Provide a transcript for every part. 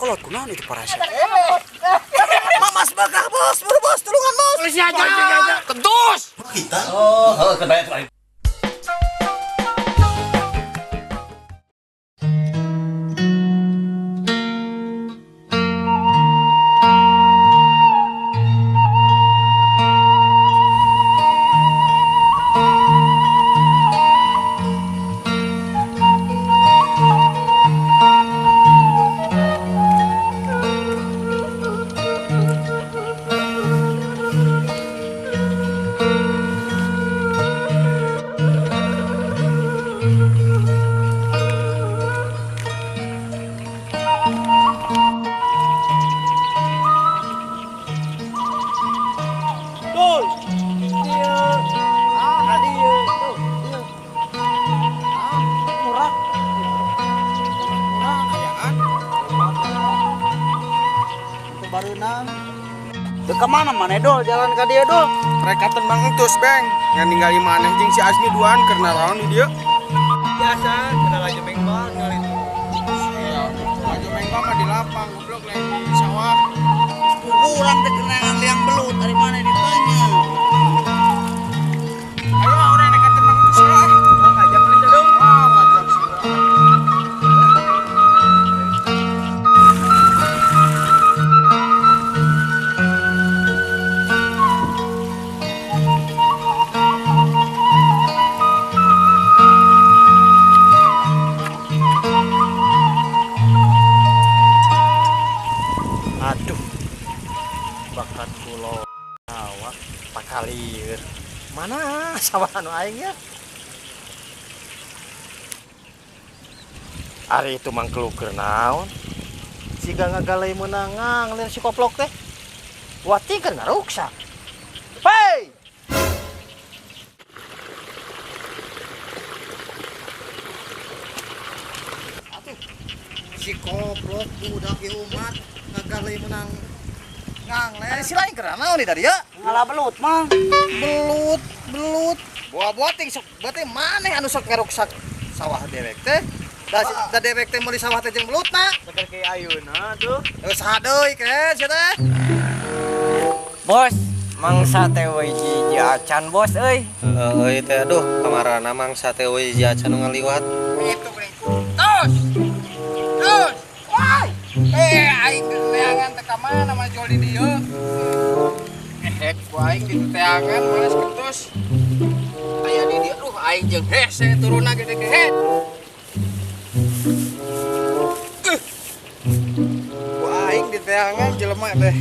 Kolot kunaon itu parasea? Mamas bakah bos, buru bos, tulungan bos. Polisi aja. Kentus. Kita. Oh, kebayang. Kemana mana dol jalan ke dia dol mereka tenang entus beng yang ninggali maneh jeung si Azmi duaan karena raon di dia biasa kena laju mengbal kali itu iya laju mengbal mah di lapang goblok lain di sawah kurang teh kenangan liang belut dari mana ditanya ayo orang nekat tenang entus lah ngajak polisi dong ngajak sih. Aduh, bakat pulau awak pakalir mana sawah anu aing ya? Ari itu mangkelu keur naon? Siga ngagaleuy meunang nganglir si koplok teh. Wati keur ngaruksak. Hei! Atuh, si koplok budak ieu umat ngagaleuy meunang ngangler. Ari si lain keur naon di dieu? Ngalah belut mah. Belut, belut. Buah-buah ting sok berarti maneh anu sok ngaruksak sawah dewek teh. Da dewek teh meuli sawah teh jeung belutna. Bener ke ayeuna tuh. Geus saha deui ke sia teh? Bos, mangsa teh we hiji acan bos euy. Heueuh teh aduh kamarana mangsa teh we hiji acan nu ngaliwat. Itu geuning. Tos. Tos. Wah. Aing teangan teh ka mana mah jual di dieu. Hek ku aing di teangan malas ketus. Aya di dieu duh aing jeung hese turunna gede gehet. Ku aing di teangan jelema teh.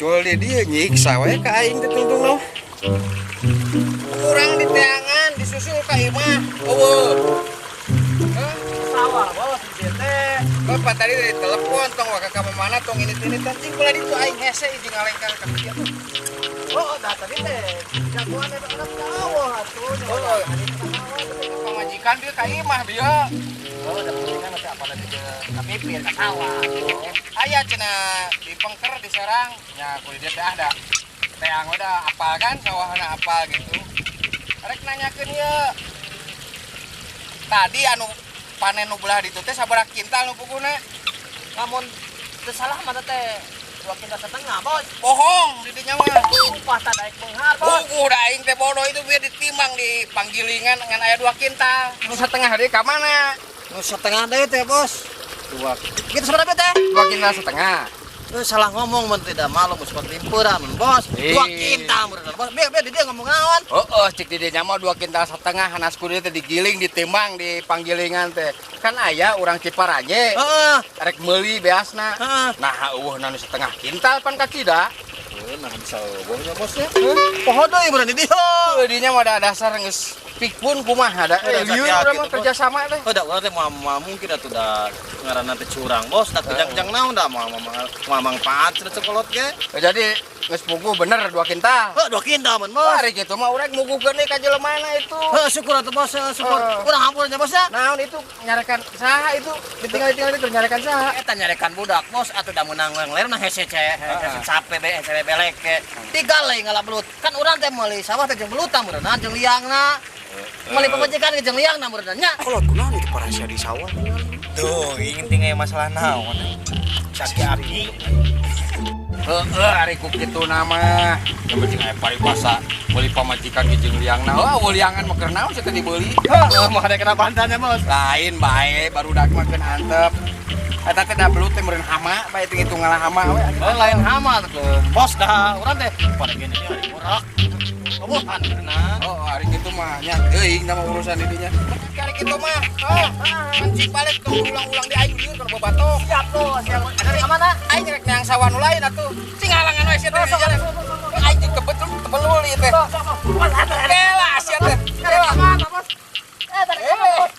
Jual di dieu nyiksa we ka aing teh tungtung. Urang di teangan disusul ka imah. Eueuh. Sawah bos di teh. Bapak tadi dari telepon tong waka ka mana tong ini tini tadi kula ditu aing hese jeung ngalengkar ka dieu. Oh, dah tadi teh jagoan eta anak sawah atuh. Oh, pamajikan dia ka imah bieu. Oh, da pamajikan teh apa lagi ka pipir ka sawah. Aya cenah di pengker di Serang nya kudu dia teh ada. Teang udah apal kan sawahna apal gitu. Rek nanyakeun ieu. Tadi anu panen nu belah ditu teh sabaraha kintal nu puguna? Lamun teu salah mah teh 2,5 kintal bos. Bohong di dinya mah. Upah tah daek beunghar bos. Puguh da aing teh bodoh itu biar ditimbang di panggilingan ngan aya 2 kintal. Nu setengah deui ka mana? Nu setengah deui teh bos. 2. Kitu sabaraha teh? 2,5 kintal. Salah ngomong mun tidak malu mun sempat limpuran bos. 2 kintal meureun bos. Biar biar di dia ngomong naon. Heeh, cek di dinya mah 2,5 kintal hanas kudu teh digiling ditimbang di panggilingan teh. Kan aya urang Ciparanje. Heeh, rek meuli beasna. Heeh. Nah, eueuh nu setengah kintal pan kacida. Nah bisa eueuhnya bos ya. Poho deui meureun di dieu. Heuh, dinya mah da dasar geus pikpun kumaha da. Lieur urang mah kerja sama teh. Oh, da urang teh moal mungkin atuh da ngaranna teh curang bos, da kejang-kejang naon da moal mangpaat cenah cekolot ge. Jadi geus puguh bener 2 kintal. Heuh, 2 kintal mun bos. Ari kitu mah urang muguhkeun deui ka jelemana itu. Heuh, syukur atuh bos, syukur. Urang hampura nya bos ya. Naon itu nyarekan saha itu? Ditinggal-tinggal itu nyarekan saha? Eta nyarekan budak bos atuh da meunang ngler na hese hese sape be hese belek ge. Digaleuy ngalah belut. Kan urang teh meuli sawah teh jeung belutan meureunna jeung liangna. Meuli pamajikan ge jeung liangna meureunna nya. Kolot kunaon itu parasea di sawah. Tuh, ingin tinggal masalah naon. Aki-aki. Heeh, ari ku kitu nama. Yang penting aya paribasa meuli pamajikan ge jeung liangna. Heuh, liangan mah keur naon sia teh dibeli. Heuh, mah ada kena bantannya, Bos. Lain bae barudak mah keun antep. Eta teh da belut teh meureun hama, bae teh ngitung ngalah hama we. Eh, lain hama tuh, bos dah. Urang teh pada gini dia hari borak. Kebuhan benar. Oh, hari kitu mah nya teuing nama urusan didinya. Hari kitu mah, oh, mancing balik ke ulang-ulang di aing lieur kana babatok. Siap tuh, siap. Ada ka mana? Aing rek neang sawah nu lain atuh. Sing halangan we sia teh di jalan. Aing jeung kebetul tebelul ieu teh. Kela sia teh. Kela. Bos. Eh, tarik ka mana, Bos?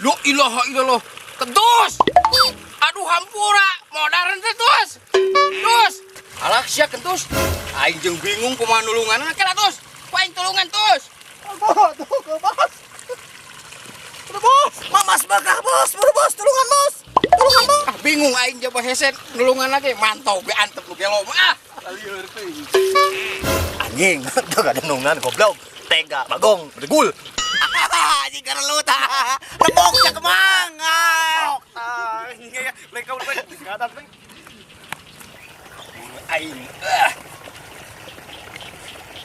Lu ilaha illallah. Ketus. Aduh hampura, modern teh tus. Tus. Alah sia kentus. Aing jeung bingung kumaha nulunganna kela tus. Ku aing tulungan tus. Aduh, tuh, bos. Aduh, bos. Mamas bakah, bos. Buru, bos, tulungan, bos. Tulungan, bos. Ah, bingung aing jaba hesen nulungan lagi mantau be antep lu gelo mah. Ah, lieur teuing. Anjing, tuh gak ada nungan, goblok. Tega, bagong, bedegul. Anjing kerelut. Rebok cak kemang. Aing.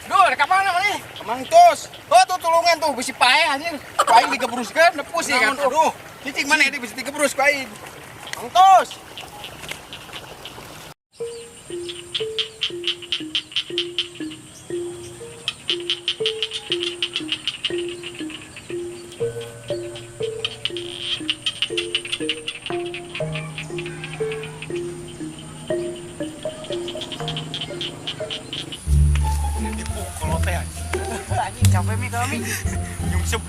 Duh, rek ka mana maneh? Kemang tos. Oh, tuh tulungan tuh bisi paeh anjing. Ku aing digebruskeun nepus sih kan. Aduh, cicing mana ini bisi digebrus ku aing. Mang tos. Dipukul teh anjing. Anjing capek mi kami. Nyungsep.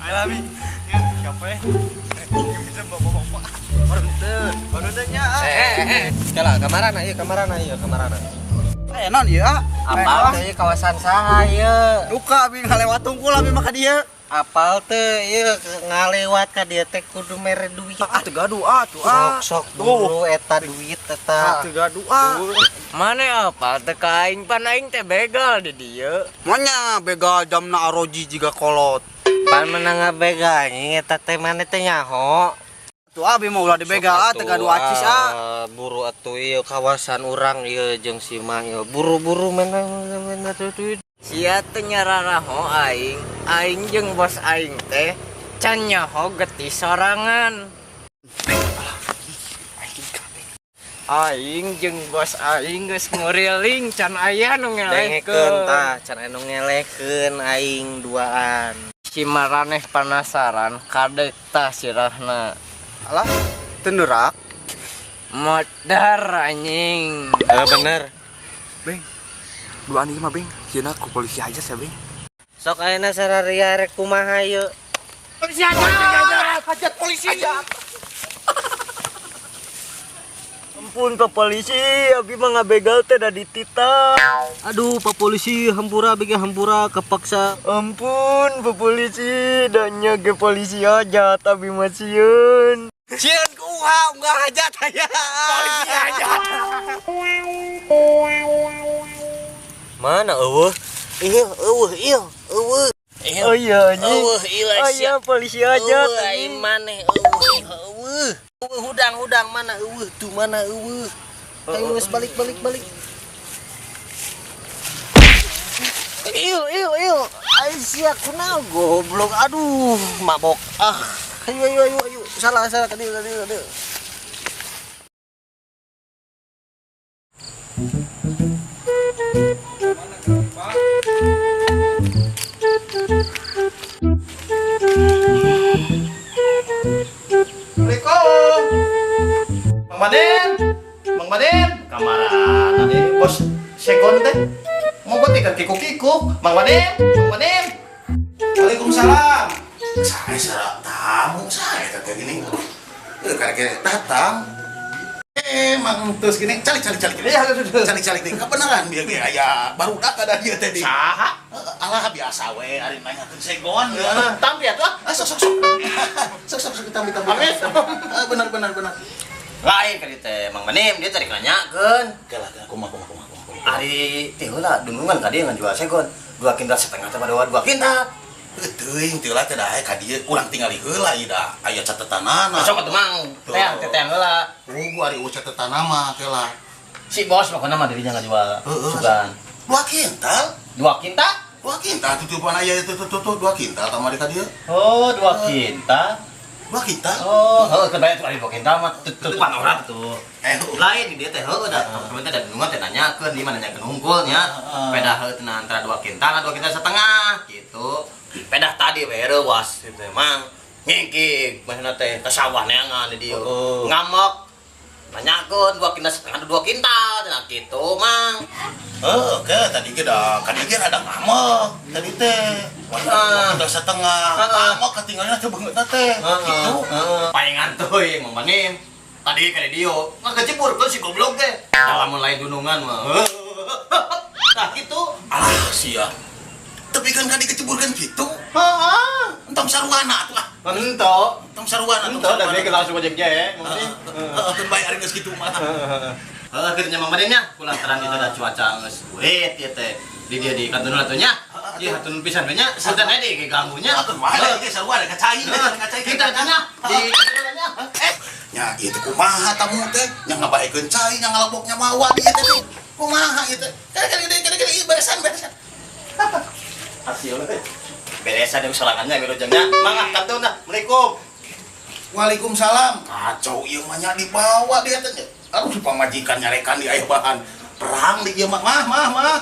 Ayo mi. Ya, capek. Nyungsep bapak-bapak. Baru teu, baru teu nya. Kela kamarana ieu, kamarana ieu, kamarana. Eh, non ieu ah. Apal teh ieu kawasan saha ieu? Duka abi ngalewat tungkul abi mah ka dieu. Apal teh ieu ngalewat ka dieu teh kudu mere duit. Ah, teu gaduh ah, tuh ah. Sok sok buru eta duit eta. Teu gaduh ah. Mana apal teh ka aing pan aing teh begal di dieu. Manya begal jamna aroji jiga kolot. Pan menang ngabegal anjing eta teh maneh teh nyaho. Tuh abi mah ulah dibegal ah, teu gaduh acis ah. Buru atuh ieu kawasan urang ieu jeung si Mang ieu. Buru-buru mana duit. Sia teh nyararaho aing, aing jeung bos aing teh can nyaho getih sorangan. Aing jeung bos aing geus nguriling can aya nu Dengekeun ngelehkeun. tah, can anu ngelehkeun aing duaan. Si maraneh penasaran kadek tah sirahna. Alah, teu neurak. Modar anjing. Eh bener. Beng. Duaan ieu mah, Beng. Sieuna ku polisi aja sia, Beng. Sok ayeuna sararia rek kumaha ieu? Polisi aja. Hajat polisi. Ampun Pak Polisi, abi mah ngabegal teh da dititah. Aduh, Pak Polisi, hampura abi ge hampura kepaksa. Ampun Pak Polisi, da nya ge polisi aja abi mah sieun. Sieun ku uha unggah hajat aya. Polisi hajat. Mana eueuh? Ieu eueuh ieu eueuh. Oh iya anjing. Eueuh ieu Oh iya polisi aja. Eueuh aing maneh eueuh eueuh. Eueuh hudang-hudang mana eueuh tuh mana eueuh. Ayo geus balik balik balik. Ieu ieu ieu. Aing sia kunaon goblok aduh mabok. Ah ayo ayo ayo ayo salah salah ka dieu ka dieu ka dieu. Assalamualaikum. Mang Maden. Mang Maden. Kamarana deh, bos segon teh. Mau buat ikan kikuk-kikuk. Mang Maden, Mang Maden. Waalaikumsalam. Saya serak tamu saya teh gini. Kayak datang. Emang terus gini, calik calik calik. Iya, aduh, aduh. Calik calik teh kebenaran dia ge aya barudak ada dia teh di. Saha? Alah biasa we ari nanyakeun segon. Heeh, tampi atuh. Ah, sok sok sok. Sok sok sok tampi tampi. Amin. Ah, benar benar benar. Lain kali teh Mang Manim dia tadi nanyakeun. Galah galah kumaha kumaha kumaha kumaha. Ari teh heula dunungan ka dieu ngajual segon. 2,5 kintal teh pada 2 kintal. Teuing teu lah teh dae ka dieu urang tingali heula ieu da aya catetanana. Sok atuh, Mang. Teang teh teang heula. Tunggu ari eueuh catetanana mah kela. Si bos pokoknya mah dirinya ngajual Heeh. sugan. 2 kintal? 2 kintal? 2 kintal tutupan aya itu tuh tuh 2 kintal kamari ka dieu. Oh, 2 kintal. 2 kintal. Oh, heuh keun tuh ari 2 kintal mah tutupan orang tuh. Eh, Lain di dieu teh heueuh da temen teh da dunungan teh nanyakeun di mana nanyakeun hungkul nya. Pedah heueuh teh antara 2 kintal 2,5 kintal gitu. Pedah tadi we reuwas gitu emang. Ngingkik maksudna teh ka sawah neangan di dieu. Ngamok nanyakeun 2,5 kintal 2 kintal cenah gitu, Mang. Heuh, oke tadi ge da ka dieu ge rada ngamek tadi teh. 2,5 kintal. Ngamek katinggalna teh beungeutna teh. Gitu. Palingan teuing Mang Banim. Tadi ka dieu ngagecipurkeun si goblok teh. Da lamun lain dunungan mah. Tah kitu. Alah sia. Tapi kan ka dikeceburkeun kitu. Heeh. Entong saruana atuh ah. Ento. Entong saruana. Ento da dia langsung ojek je. Heeh, keun bae ari geus kitu mah. Heeh, kitu nya Mang Banim nya. Kulantaran itu ada cuaca geus burit ieu teh. Di dia di kantor atuh nya. Ieu hatun pisan we nya. Punten we di ganggunya. Keun wae ge sarua ka cai, ka cai. Kita nya di kantor nya. Eh, nya ieu teh kumaha tamu teh? Nya ngabaekeun cai, nya ngaleboknya mawa ieu teh. Kumaha ieu teh? Kade kade kade kade ieu beresan beresan. Hasil beresan yang sorangannya wilujengnya. Mangga kantun dah. Assalamualaikum. Waalaikumsalam. Kacau ieu mah nya dibawa dia teh. Aduh si pamajikan nyarekan di aya bahan perang di ieu mah mah mah mah.